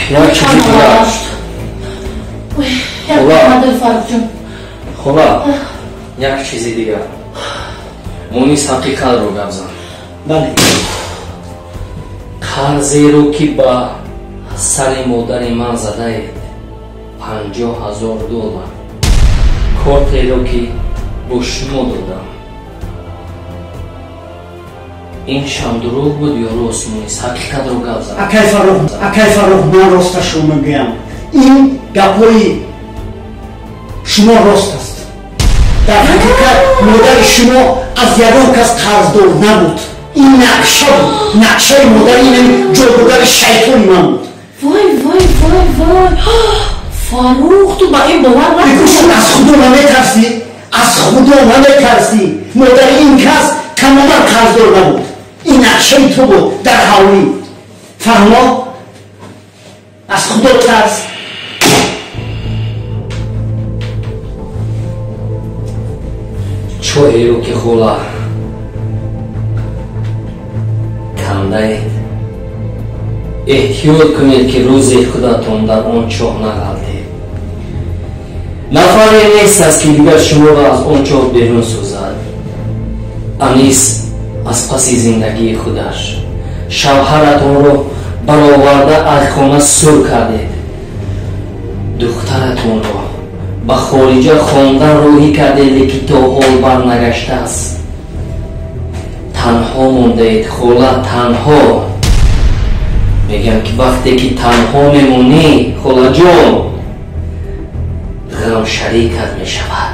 Як чизи дигар. Хола, як чизи дигар. Мунис ҳақиқатро гап зан. Бале. Қарзеро ки ба сари модари ман задаед $50,000. Кортеро ки бо шумо додам. Ин шам дурӯғ буд ё рост, Мунис? Ҳақиқатро гап зан. Акай Фаррух, акай Фаррух, ман росташро мегӯям. Ин гапҳои шумо рост аст. Дар ҳақиқат модари шумо аз ягон кас қарздор набуд. Ин нақша буд. Нақшаи модари ин ҷодугари шайтони ман буд. Вой, вой, вой, вой. Фаррух, ту ба ин бовар накун. Аз Худо наметарсӣ? Аз Худо наметарсӣ? Модари ин кас тамоман қарздор набуд. Ин нақшаи ту буд дар ҳавлӣ. Фаҳмо? Аз Худо тарс. Чоҳеро ки хола кандаед, эҳтиёт кунед ки рӯзе худатон дар он чоҳ нағалтед. Нафаре нест аст ки дигар шуморо аз он чоҳ берун созад. Анис аз паси зиндагии худаш шавҳаратонро бароварда аз хона сур кардед. Духтаратонро ба хориҷа хондан роҳӣ кардед, лекин то ҳол барнагаштааст. Танҳо мондаед, хола, танҳо. Мегӯям ки вақте ки танҳо мемонӣ, холаҷон, ғам шарикат мешавад.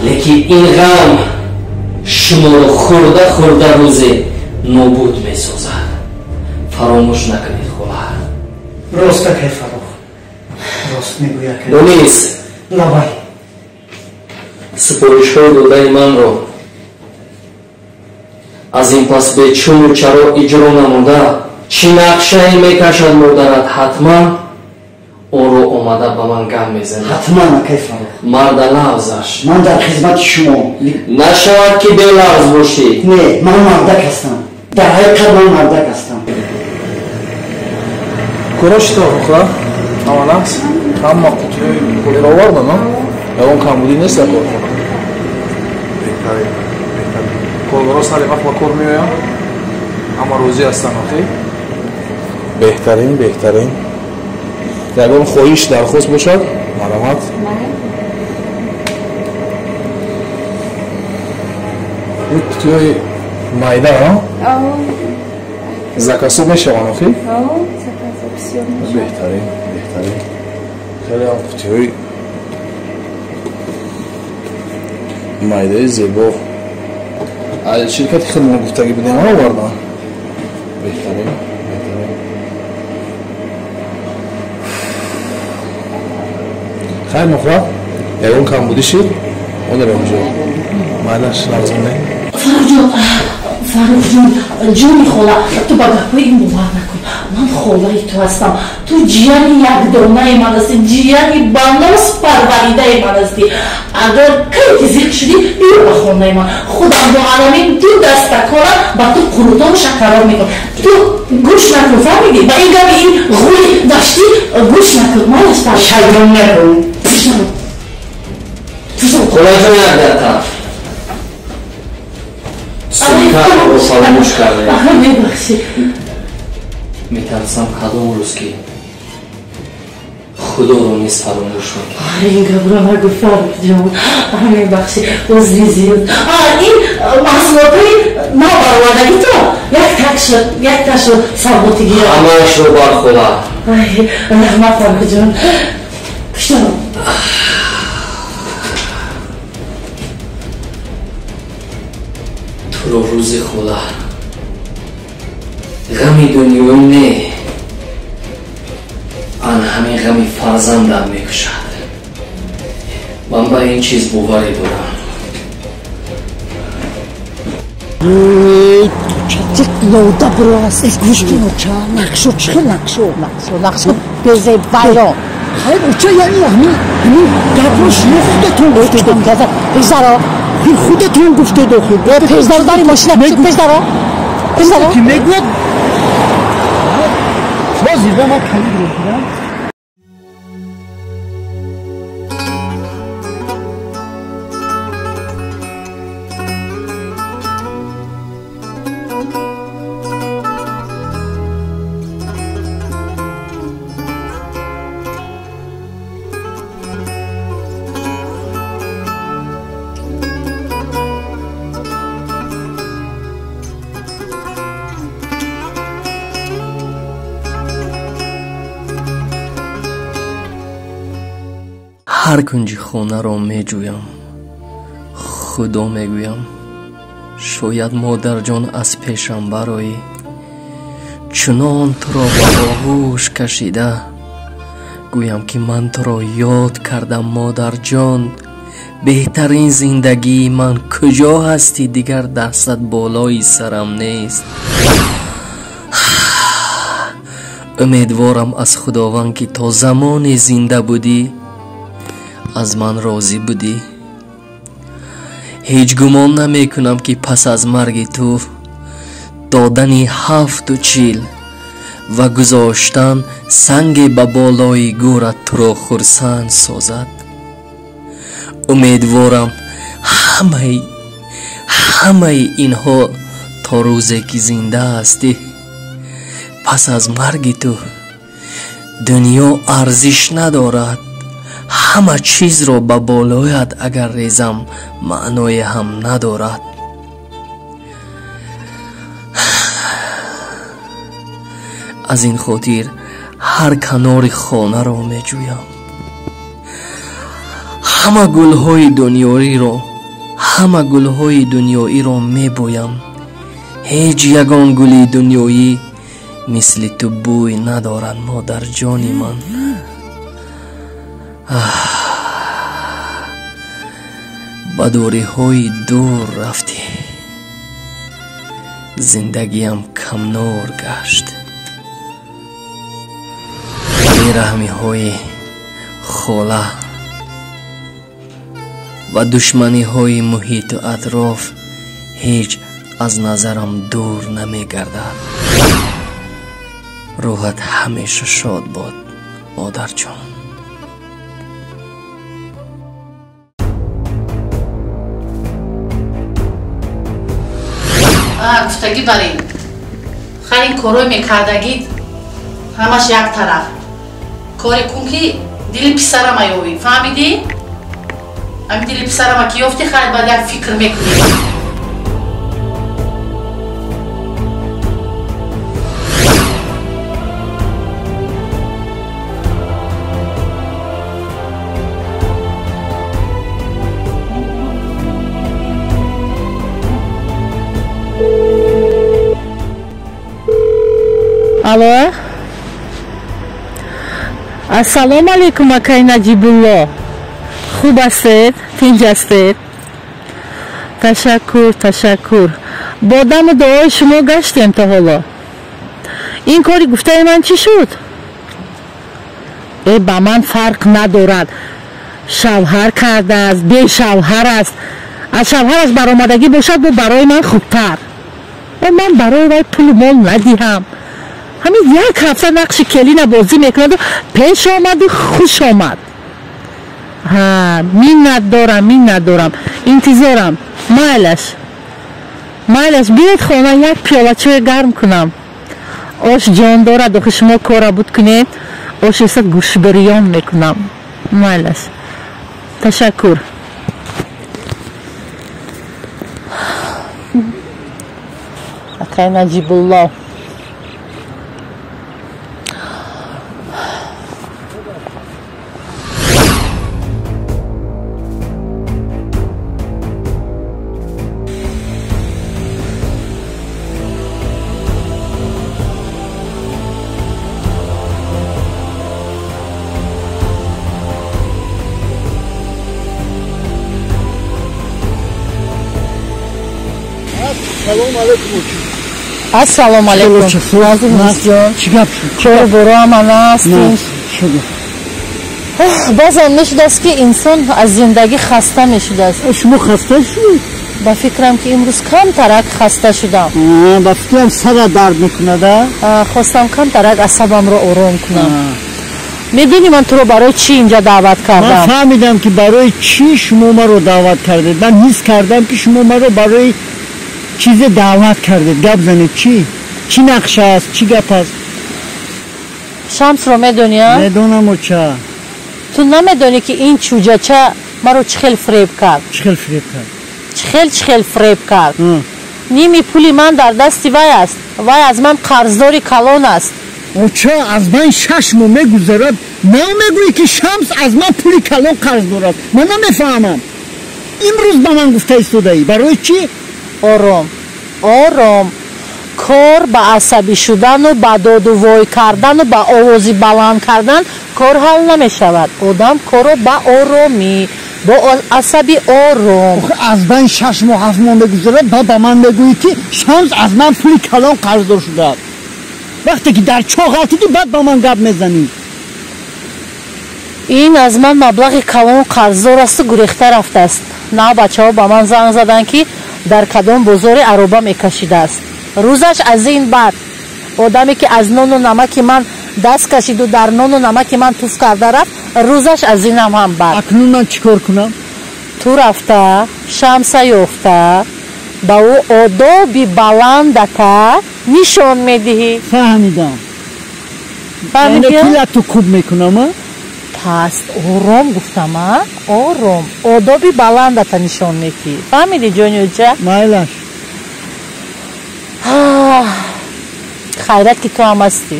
Лекин ин ғам шуморо хӯрда хӯрда рӯзе нобуд месозад. Фаромӯш накунед, хола. Рост, акай Фаррух, рост мегӯяд. Мунис, лабай. Супоришҳои додаи манро аз ин пас бечуну чаро иҷро намуда, чӣ нақшае мекашад модарат, ҳатман онро омада ба ман гап мезанад. Ҳатман, акай Фаррух. Марда лавзаш. Ман дар хизмати шумо. Нашавад ки белавз бошӣ. Не, ман мардак ҳастам. Дар ҳақиқат ман мардак ҳастам. Куро читор, хӯра? Ҳама нақс? Ҳама қутиҳои пулиро оварда, на? Ягон камбудӣ нест дар корхона? Беҳтарин, беҳтарин. Коргаро сари вақт ба кор меоянд? Ҳама розӣ ҳастанд, охи? Беҳтарин, беҳтарин. Ягон хоҳиш, дархост бошад? Марҳамат. Ин қутиҳои майда, а? Заказҳо мешаванд, охи? Беҳтарин, беҳтарин. Хеле ҳам қутиҳои майдаи зебо. Ширкати худмон гуфтагӣ будем, овардан. Беҳтарин, беҳтарин. Хайр, Нуқра, ягон камбудӣ шид? Одарем ҷо. Майдаш лозим не? Фаррух, Фаррухҷон, ҷони хола, ту ба гапҳои ин бовар накун. Ман холаи ту ҳастам. Ту ҷияни якдонаи ман ҳастӣ, ҷияни ба нос парваридаи ман ҳастӣ. Агар кай ки зиқ шудӣ, биё ба хонаи ман. Худам бо аламин ду дастакора ба ту қурутову шакарор мекунам. Ту гӯш накун, фаҳмидӣ? Ба ин гапи ин ғули даштӣ гӯш накун. Малаш Фаррух. Шайтон накун. Гӯш накун. Холаҷон, як дақиқа. Султанро фаромӯш кардаем. Мебахшӣ. Метарсам кадом рӯз ки Худоро низ фаромӯш мекунам. Ин гапро нагӯ, Фаррухҷон. Мебахшӣ, узри зиёд. Ин маҳсулотҳои навбаровардагӣ то якташо савботи гирам. Ҳамаашро бар, хола. Раҳмат, Фаррухҷон. Пуштам. Туро рӯзи хола ғами дунёӣ не, ан ҳамин ғами фарзандам мекушад. Ман ба ин чиз боварӣ дорам. Лода брост. Гӯш кун, оча, нақшо чӣ хел нақшо? Нақшо, нақшо безебайро. Хайр, оча, яъне ҳамин гапро шумо худатон гуфтед. Пешдаро. Худатон гуфтед охир. Пешдаро дар ин мошина пешдаро. Пешдаро. Ки мегӯяд? Ҳозир ба ман калидро гирам. Ҳар кунҷи хонаро меҷӯям, худо мегӯям, шояд модарҷон аз пешам бароӣ. Чунон туро ба оғӯш кашида гӯям, ки ман туро ёд кардам, модарҷон. Беҳтарин зиндагии ман, куҷо ҳастӣ? Дигар дастат болои сарам нест. Умедворам аз Худованд, ки то замоне зинда будӣ аз ман розӣ будӣ. Ҳеҷ гумон намекунам, ки пас аз марги ту додани 40 ва гузоштан санге ба болои гӯрат туро хурсанд созад. Умедворам ҳамаи инҳо то рӯзе ки зинда ҳастӣ. Пас аз марги ту дунё арзиш надорад. Ҳама чизро ба болоят агар резам, маъное ҳам надорад. Аз ин хотир ҳар канори хонаро меҷӯям, ҳама гулҳои дунёиро мебӯям. Ҳеҷ ягон гули дунёӣ мисли ту бӯй надорад, модарҷони ман. Ба дуриҳои дур рафтӣ, зиндагиам камнур гашт. Бераҳмиҳои хола ва душманиҳои муҳиту атроф ҳеҷ аз назарам дур намегардад. Рӯҳат ҳамеша шод бод, модарҷон. Гуфтагӣ барин хар ин корҳои мекардагӣ ҳамаш як тараф. Коре кун, ки дили писарама ёвӣ, фаҳмидӣ? Ҳамин дили писарама ки ёфтӣ, хайр, баъд як фикр мекунӣ. Алло, ассалому алайкум, акай Наҷибулло. Хуб ҳастед? Тинҷ ҳастед? Ташаккур, ташаккур. Бо даму дуои шумо гаштем то ҳоло. Ин кори гуфтаи ман чӣ шуд? Э, ба ман фарқ надорад, шавҳар кардааст, бешавҳар аст. Аз шавҳараш баромадагӣ бошад, бо барои ман хубтар. Ман барои вай пулу мол надиҳам. Ҳамин як ҳафта нақши келина бозӣ мекунаду пеш омаду хуш омад. Ҳа, миннат дорам, миннат дорам, интизорам. Майлаш, майлаш, биёед хона, як пиёла чой гарм кунам. Ош ҷон дорад, охи шумо кора буд кунед, ош эсад гӯшбирён мекунам. Майлаш, ташаккур. Акай Наҷибулло. Салом алейкум. Ассалому алейкум. Назим ҷон. Чӣ гап шуд? Кор боро ҳама ҳастем. Баъзан мешудааст, ки инсон аз зиндагӣ хаста мешудааст. Шумо хаста шудед? Ба фикрам ки имрӯз камтарак хаста шудам. Ба фикрам сара дард мекунада? Хостам камтарак асабамро ором кунам. Медонӣ ман туро барои чӣ инҷа даъват кардам? Ман фаҳмидам ки барои чӣ шумо маро даъват кардед. Ман ҳис кардам ки шумо маро барои чизе даъват кардед. Гап занед, чӣ? Чӣ нақша аст? Чӣ гап аст? Шамсро медонӣ, а? Медонам, оча. Ту намедонӣ ки ин чӯҷача маро чӣ хел фиреб кард? Чӣ хел фиреб кард? Чӣ хел фиреб кард? Ними пули ман дар дасти вай аст. Вай аз ман қарздори калон аст. Оча, аз ман 6 моҳ мегузарад. Намегӯӣ ки Шамс аз ман пули калон қарз дорад. Ман намефаҳмам. Имрӯз ба ман гуфта истодаӣ. Барои чӣ? Ором, ором. Кор ба асабӣ шудану ба доду вой кардану ба овози баланд кардан кор ҳал намешавад. Одам корро ба оромӣ, бо асаби ором. Аз ман 6 моҳ 7 моҳ мегузарад, ба ба ман мегӯӣ ки Шамс аз ман пули калон қарздор шудааст. Вақте ки дар чоҳ ғалтидӣ, баъд ба ман гап мезанӣ. Ин аз ман маблағи калон қарздор асту гурехта рафтааст. На бачаҳо ба ман занг заданд ки дар кадом бозори ароба мекашидааст. Рӯзаш аз ин бад. Одаме ки аз нону намаки ман даст кашиду дар нону намаки ман туф карда рафт, рӯзаш аз инам ҳам бад. Акнун ман чӣ кор кунам? Ту рафта, Шамса ёфта, ба ӯ одоби баландата нишон медиҳӣ. Фаҳмидам. Фаҳмидӣ? Пулату куб мекунам, а? Паст, ором гуфтам, а? Ором. Одоби баландата нишон медиҳӣ. Фаҳмидӣ, ҷонюча? Майлаш. Хайрат ки ту ҳам ҳастӣ.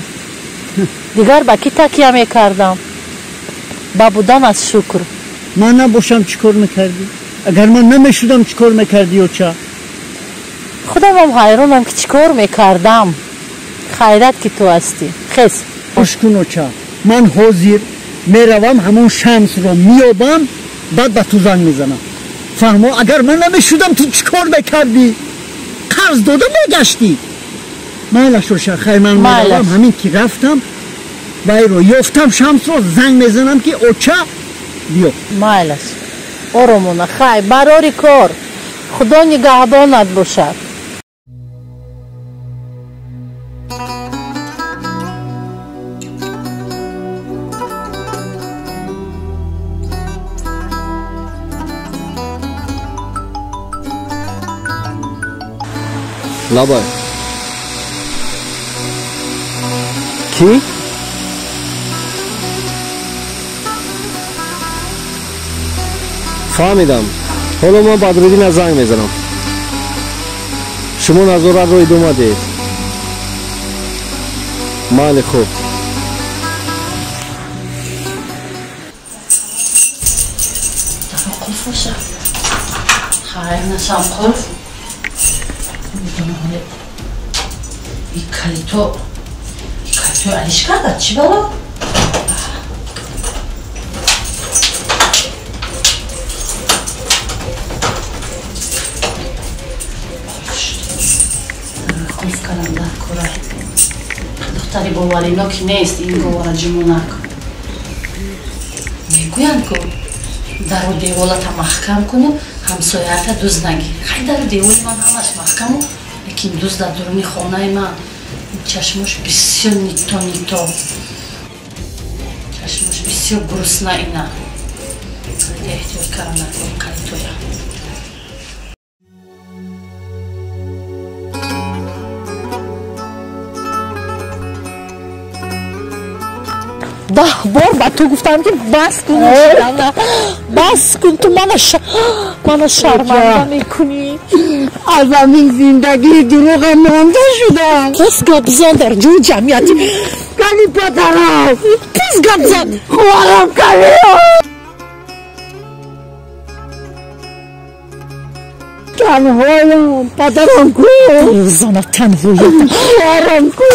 Дигар ба кӣ такя мекардам? Ба будан аз шукр. Ман набошам чӣ кор мекардӣ? Агар ман намешудам чӣ кор мекардӣ, оча? Худамам ҳайронам ки чӣ кор мекардам. Хайрат ки ту ҳастӣ. Хез. Гӯш кун, оча. Ман ҳозир меравам ҳамон Шамсро меёбам, баъд ба ту занг мезанам. Фаҳмо, агар ман намешудам ту чӣ кор мекардӣ? Қарз дода мегаштӣ. Майлаш, оша, хай ман меравам, ҳамин ки рафтам вайро ёфтам Шамсро, занг мезанам ки оча биё. Майлаш, оромона, хай барори кор. Худо нигаҳбонат бошад. Лабай. Кӣ? Фаҳмидам. Ҳоло ман Бадриддина занг мезанам. Шумо назоратро идома диҳед. Майли, хуб. Қулф боша. Хайр, нашам қулф. И калито, и калито алиш карда, чӣ бало? Қулф кардам дар кора. Духтари бовариноки нест ин говара ҷимонак. Мегӯянд ку дару деволата маҳкам куну ҳамсояата дуз нагир. Хай дару деволи ман ҳамаш маҳкаму, лекин дуз дар дуруни хонаи ман. Чашмош бисёр нито нито, чашмош бисёр гурусна ина. Эҳтиёт кардам дар кори калитоя. 10 бор ба ту гуфтам ки бас кун, бас кун, ту мана шарманда мекунӣ. Аз ҳамин зиндагии дурӯға монда шудам. Пис гап зан дар ҷои ҷамъиятӣ. Кали падарам. Пис гап зан. Хоҳарам кали. Танҳоям, падарам ку. Зана танҳоям. Хоҳарам ку.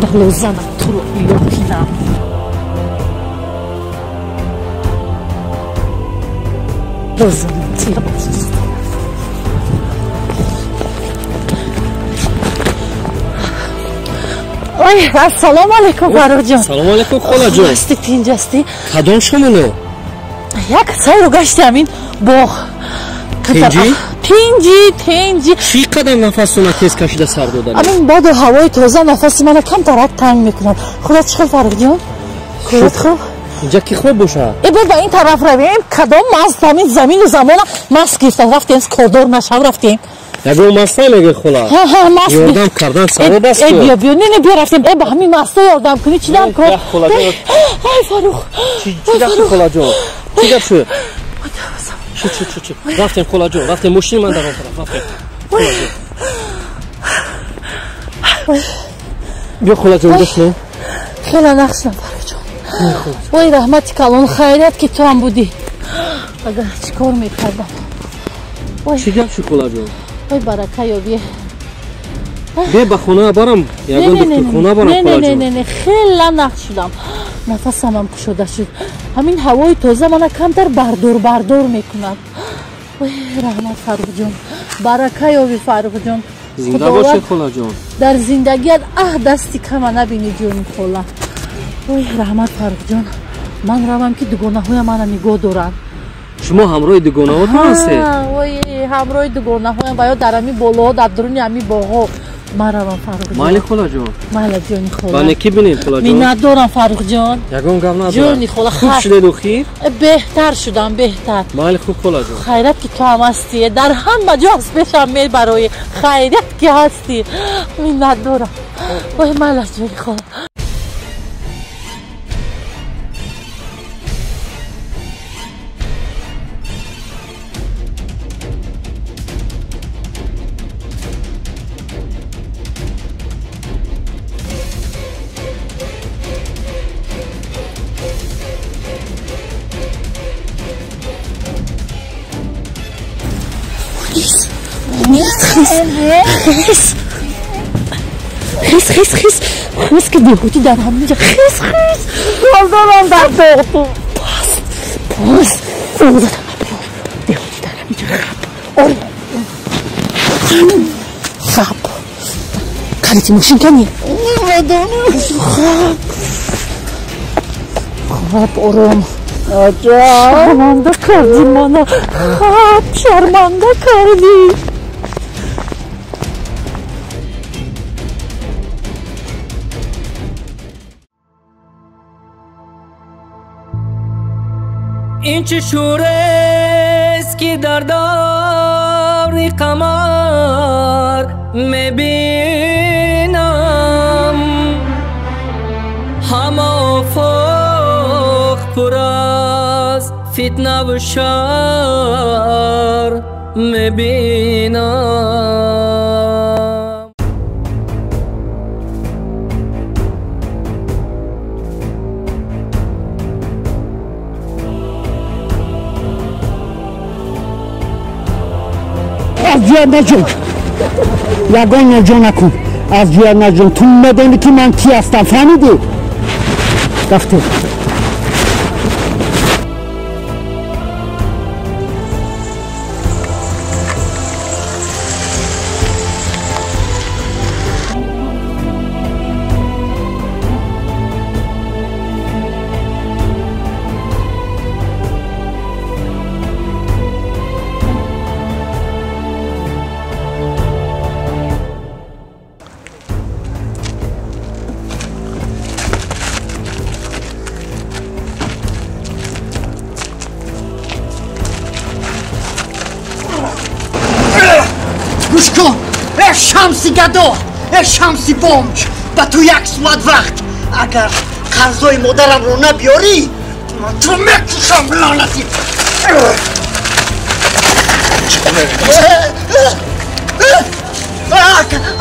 Балозана туро ёкинам. Балозана тира. Ой, ассалому алайкум, Фаррухҷон. Салому алайкум, холаҷон. Ҳастӣ, тинҷ ҳастӣ? Кадом шумоно? Як сайру гашти ҳамин боғ. Тинҷӣ? Тинҷӣ, тинҷӣ. Чӣ қадар нафасона тез кашида сар додани? Ҳамин боду ҳавои тоза нафаси мана камтарак танг мекунад. Худо чӣ хел, Фаррухҷон? Корот хуб? Инҷа ки хоб бошад? Э, бо ба ин тараф равем, кадом маст ҳамин замину замона маст гирифта рафтем, кордор нашав рафтем. Ягон маста мегӯй, хола? Маст. Ёрдам кардан савоб аст. Э, биё, биё, не, не, биё рафтем. Э, ба ҳамин маста ёрдам кунӣ, чӣ дар кор? Ай, Фаррух. Чӣ гап шуд, холаҷон? Чӣ гап шуд? Чӣ, чӣ, чӣ, чӣ? Рафтем, холаҷон, рафтем, мошини ман дар он тараф, рафтем. Холаҷон. Биё, холаҷон, бишнем. Хеле нақшам, Фаррухҷон. Ой, раҳмати калон, хайрият ки ту ҳам будӣ. Агар чӣ кор мекардам? Чӣ гап шуд, холаҷон? Ой, барака ёбӣ. Бе ба хона барам, ягон духтурхона барам, холаҷон. Не, не, не, хеле нақш шудам. Нафасамам кушода шуд. Ҳамин ҳавои тоза мана камтар бардор бардор мекунад. Ой, раҳмат, Фаррухҷон. Барака ёбӣ, Фаррухҷон. Зинда бошед, холаҷон. Дар зиндагият аҳ дасти кама набинӣ, ҷони хола. Ой, раҳмат, Фаррухҷон. Ман равам ки дугонаҳоям мана нигоҳ доранд. Шумо ҳамроҳи дугонаҳотон ҳастед? Ой, ҳамроҳи дугонаҳоям ва ё дар ҳамин болоҳо, дар дуруни ҳамин боғҳо. Ман равам, Фаррухҷон. Майли, холаҷон. Майла, ҷони хола. Ба некӣ бинед, холаҷон. Миннатдорам, Фаррухҷон. Ягон гап надорам. Ҷони хола. Хуб шудед охир? Беҳтар шудам, беҳтар. Майли, хуб, холаҷон. Хайрат ки ту ҳам ҳастӣ. Дар ҳама ҷо аз пешам мебароӣ. Хайрат ки ҳастӣ. Миннатдорам. Ой, майла, ҷони хола. خیس خیس خیس خیس خیس که بیهودی در همینجا خیس خیس گلدارم در باغ باز باز اوزدم بیهودی در همینجا خب آره خب کلیتی ماشین کنی خب خب آرام شرمنده کردی منو خب شرمنده کردی. این چه شور است که در دور قمر میبینم، همه افق پر از فتنه و شر میبینم. از جویا نجون، یگان نجا نکن، از جویا نجون. تو ندانی که من کی هستم، فهمیدی؟ رفته. گوش کن ای شمسی گدا، ای شمسی بانک، به تو یک ساعت وقت، اگر قرضای مادرم رو نبیاری من تو میکشم لعنتی.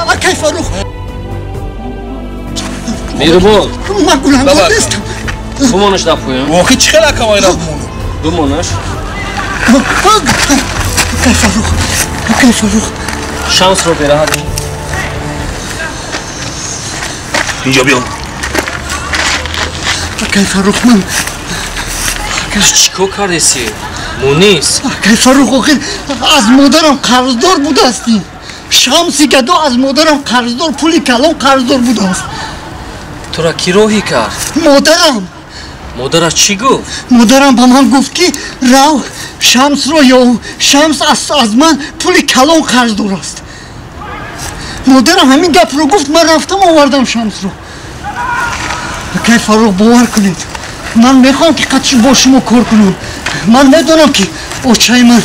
اکای فاروق مهربان، من گناهکار نیستم. بمانش در پایین. واقعی چه خیلی اکای را بمانو بمانش. اکای فاروق، اکای فاروق، شانس رو برهد. اینجا بیا. اکای فاروق من چیکار کردی؟ مونیس اکای فاروق آخر از مادرم قرضدار بوده هستی. شمسی گدا از مادرم قرضدار، پولی کلان قرضدار بوده است. Тура кӣ роҳӣ кард? Модарам. Модарат чӣ гуфт? Модарам ба ман гуфт, ки рав Шамсро ёв. Шамс аз ман пули калон қарздор аст. Модарам ҳамин гапро гуфт, ман рафтам овардам Шамсро. Акай Фаррух, бовар кунед, ман мехоҳам ки қатъи бо шумо кор кунам. Ман медонам, ки очаи ман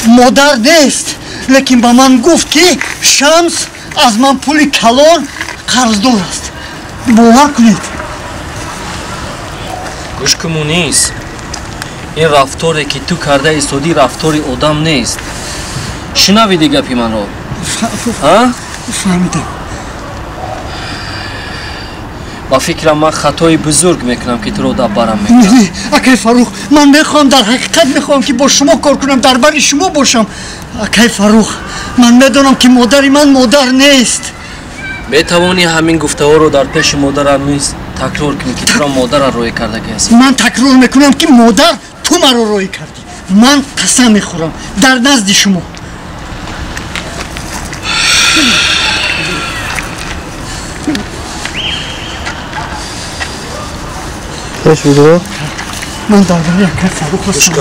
модар нест, лекин ба ман гуфт, ки Шамс аз ман пули калон қарздор аст. Бовар кунед. Гӯш кун, Мунис, ин рафторе, ки ту карда истодӣ, рафтори одам нест. Шунавиди гапи манро? Фаҳмидам. Ба фикрам, ман хатои бузург мекунам, ки туро дар барам мекунам. Акай Фаррух, ман мехоҳам, дар ҳақиқат мехоҳам, ки бо шумо кор кунам, дар бари шумо бошам. Акай Фаррух, ман медонам, ки модари ман модар нест. Метавонӣ ҳамин гуфтаҳоро дар пеши модарам низ такрор кунӣ, ки туро модарат роҳӣ кардагӣ ҳастӣ? Ман такрор мекунам, ки модар, ту маро роҳӣ кардӣ. Ман қасам мехӯрам дар назди шумо. Пеш видео? Ман дар бари акай Фаррух ҳастам.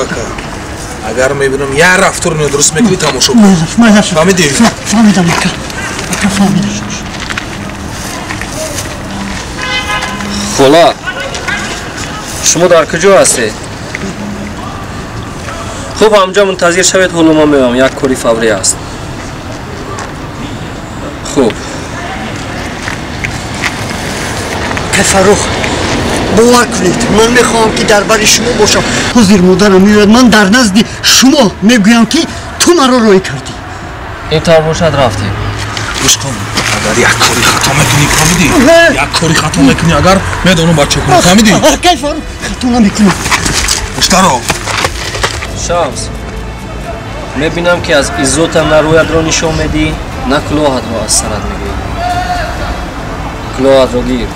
Агар мебинам як рафтор нодуруст мекунӣ, тамошо кун. Фаҳмидӣ? Фаҳмидам, ака. Ака, фаҳмидам. Хола, шумо дар куҷо ҳастед? Хуб, ҳамҷо мунтазир шавед, ҳоло ман меоям, як кори фаврӣ аст. Хуб. Акай Фаррух, бовар кунед, ман мехоҳам, ки дар бари шумо бошам. Ҳозир модарам меояд, ман дар назди шумо мегӯям, ки ту маро роҳӣ кардӣ. Ин тавр бошад, рафтем. Гӯш кун, агар як кори хато мекунӣ, фаҳмидӣ? Як кори хато мекунӣ, агар медонам бача кунӣ, фаҳмидӣ? Акай Фаррух, хато намекунам. Гӯштаро. Шамс, мебинам, ки аз иззота на рӯятро нишон медиҳӣ, на кулоҳатро аз сарат мегирӣ. Кулоҳатро гир.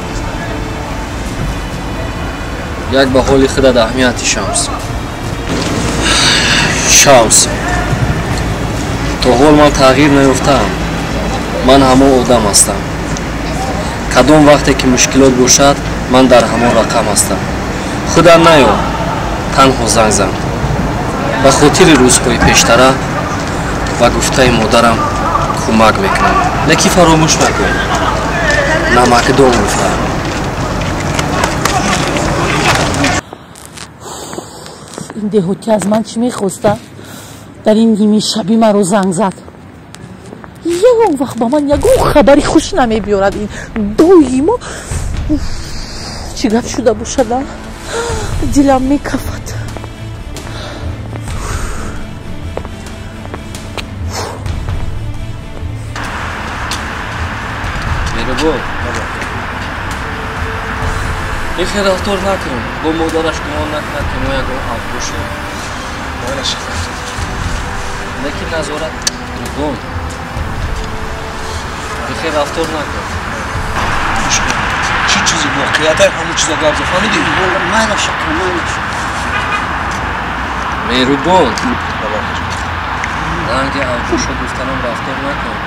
Як ба ҳоли худат аҳамияти, Шамс. Шамс, то ҳол ман тағйир наёфтаам. Ман ҳамон одам ҳастам. Кадом вақте ки мушкилот бошад, ман дар ҳамон рақам ҳастам. Худат наё, танҳо занг зан. Ба хотири рӯзҳои пештара ба гуфтаи модарам кӯмак мекунам. Лекин фаромӯш накун, намакдон гуфтаам. Ин деҳотӣ аз ман чӣ мехоста? Дар ин нимаи шабӣ маро занг зад. Ягон вақт ба ман ягон хабари хуш намебиёрад. Ин доимо чӣ гап шуда бошада? Дилам мекафад. Меҳрубон, ин хел рафтор накун. Бо модараш гумон накунад, ки мо ягон авбошем. Лекин назорат, меҳрубон, ин хел рафтор накун. Чӣ чизи воқеиятай, ҳамон чиза гап зад, фаҳмидӣ? Майлаш, ака, майлаш. Меҳрубон, ранги авбошо гуфтанам рафтор накун.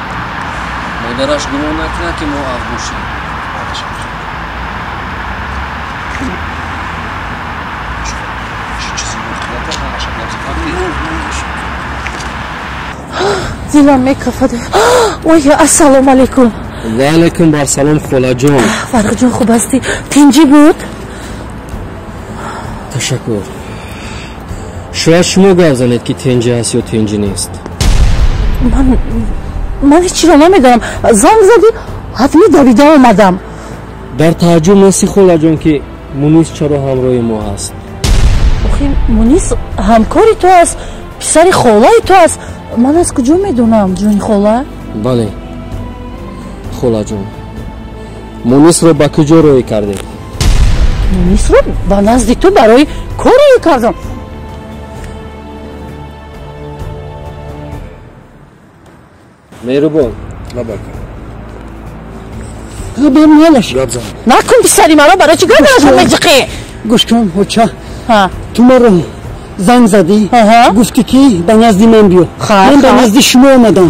Модараш гумон накунад, ки мо авбошем. Дилам мекафад. Ой, ассалому алайкум. Ва алайкум барсалом, холаҷон. Фаррухҷон, хуб ҳастӣ? Тинҷӣ буд? Ташаккур. Шояд шумо гап занед, ки тинҷӣ аст ё тинҷӣ нест. Ман ҳечиро намедонам. Занг задӣ, ҳатмӣ давида омадам. Дар тааҷҷуб нестӣ, холаҷон, ки Мунис чаро ҳамроҳи мо ҳаст? Охи, Мунис ҳамкори ту аст, писари холаи ту аст. Ман аз куҷо медонам, ҷони хола? Бале, холаҷон, Мунисро ба куҷо роҳӣ кардед? Мунисро ба назди ту барои кор роҳӣ кардам. Меҳрубон, Майлаш. Накун, писари маро барои чӣ гап меҷиқӣ? Гӯш кун, ҳоча, ту маро Занг задӣ, гуфтӣ ки ба назди ман биё. Ман ба назди шумо омадам.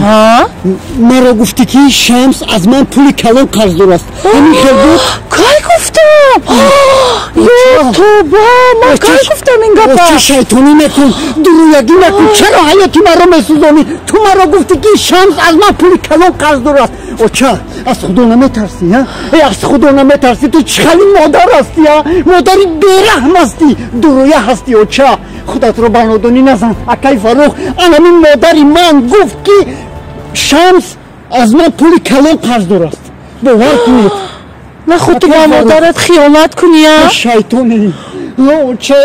Маро гуфтӣ ки Шамс аз ман пули калон қарздор аст. Ҳамин хел буд? Кай гуфтам? Ё тоба, ман кай гуфтам ин гапа? Оча, шайтонӣ накун, дурӯягӣ накун. Чаро ҳаёти маро месӯзонӣ? Ту маро гуфтӣ ки Шамс аз ман пули калон қарздор аст. Оча, аз Худо наметарсӣ, ҳа? Аз Худо наметарсӣ? Ту чӣ хали модар ҳастӣ, ҳа? Модари бераҳм ҳастӣ, дурӯя ҳастӣ, оча. Худатро ба нодонӣ назан. Акай Фаррух, анамин модари ман гуфт ки Шамс аз ман пули калон қарздор аст. Бовар кунед. Наход ту ба модарат хиёнат кунӣ, а? Шайтоне, оча,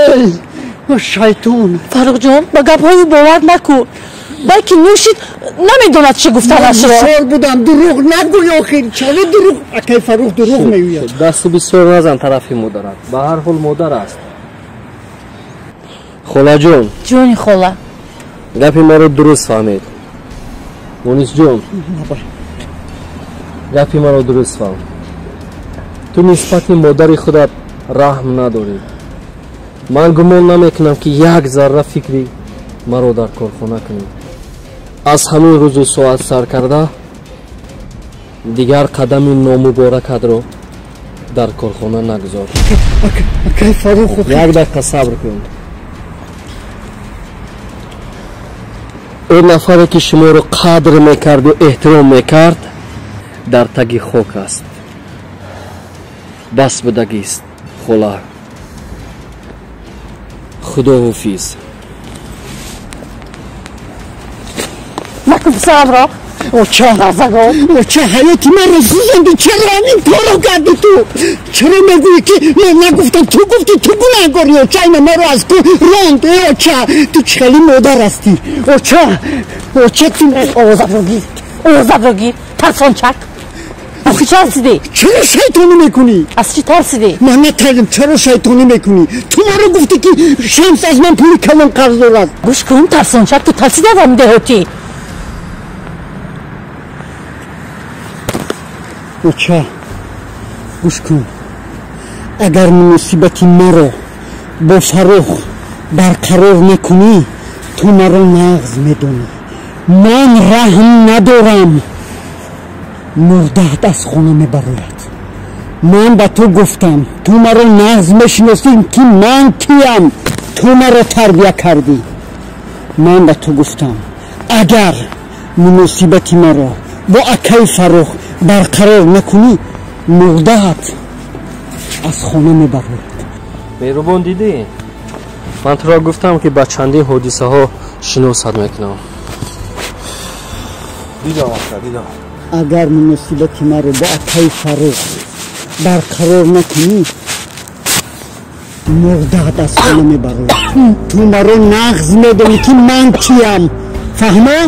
шайтон. Фаррухҷон, ба гапҳои бовар накун. Балки нӯшид, намедонад чӣ гуфтанашро. Ман будам, дурӯғ нагӯй охир. Чаро дурӯғ? Акай Фаррух дурӯғ мегӯяд. Дасти бисёр назан тарафи модарат. Ба ҳар ҳол модар аст. Холаҷон. Ҷони хола. Гапи маро дуруст фаҳмед. Мунисҷон, гапи маро дуруст фаҳм. Ту нисбати модари худат раҳм надорӣ. Ман гумон намекунам ки як зарра фикри маро дар корхона кунӣ. Аз ҳамин рӯзу соат сар карда дигар қадами номуборакатро дар корхона нагузор. Акай Фаррух, як дақиқа сабр кун. Ӯ нафаре ки шуморо қадр мекарду эҳтиром мекард, дар таги хок аст. Бас будагист, хола. Худоҳофиз. Накун писарамро. Оча, оча, ҳаёти маро сӯзондӣ. Чаро ҳамин корро кардӣ ту? Чаро мегӯӣ ки ман нагуфтам, ту гуфтӣ, ту гунаҳгорӣ, оча. Ина маро аз ку ронд, э оча. Ту чӣ хели модар ҳастӣ, оча. Оча, ту овозатро гир, овозатро гир, тарсончак. Аз чӣ тарсидӣ? Чаро шайтонӣ мекунӣ? Аз чӣ тарсидӣ? Ман натарсидам. Чаро шайтонӣ мекунӣ? Ту маро гуфтӣ ки Шамс аз ман пули калон қарз дорад. Гӯш кун, тарсончак, ту тарсидӣ аз ҳамин деҳотӣ? Оча, гӯш кун. Агар муносибати маро бо Фаррух барқарор накунӣ, ту маро нағз медонӣ. Ман раҳм надорам. Мурдаат аз хона мебарояд. Ман ба ту гуфтам, ту маро нағз мешиносӣ ки ман киям. Ту маро тарбия кардӣ. Ман ба ту гуфтам, агар муносибати маро бо акаи Фаррух барқарор накунӣ, мурдаат аз хона мебарояд. Меҳрубон, дидӣ? Ман туро гуфтам ки ба чандин ҳодисаҳо шиносат мекунам. Дидам, ака, дидам. Агар муносибати маро бо акаи Фаррух барқарор накунӣ, мурдаат аз хона мебарояд. Ту маро нағз медонӣ ки ман киям. Фаҳмо?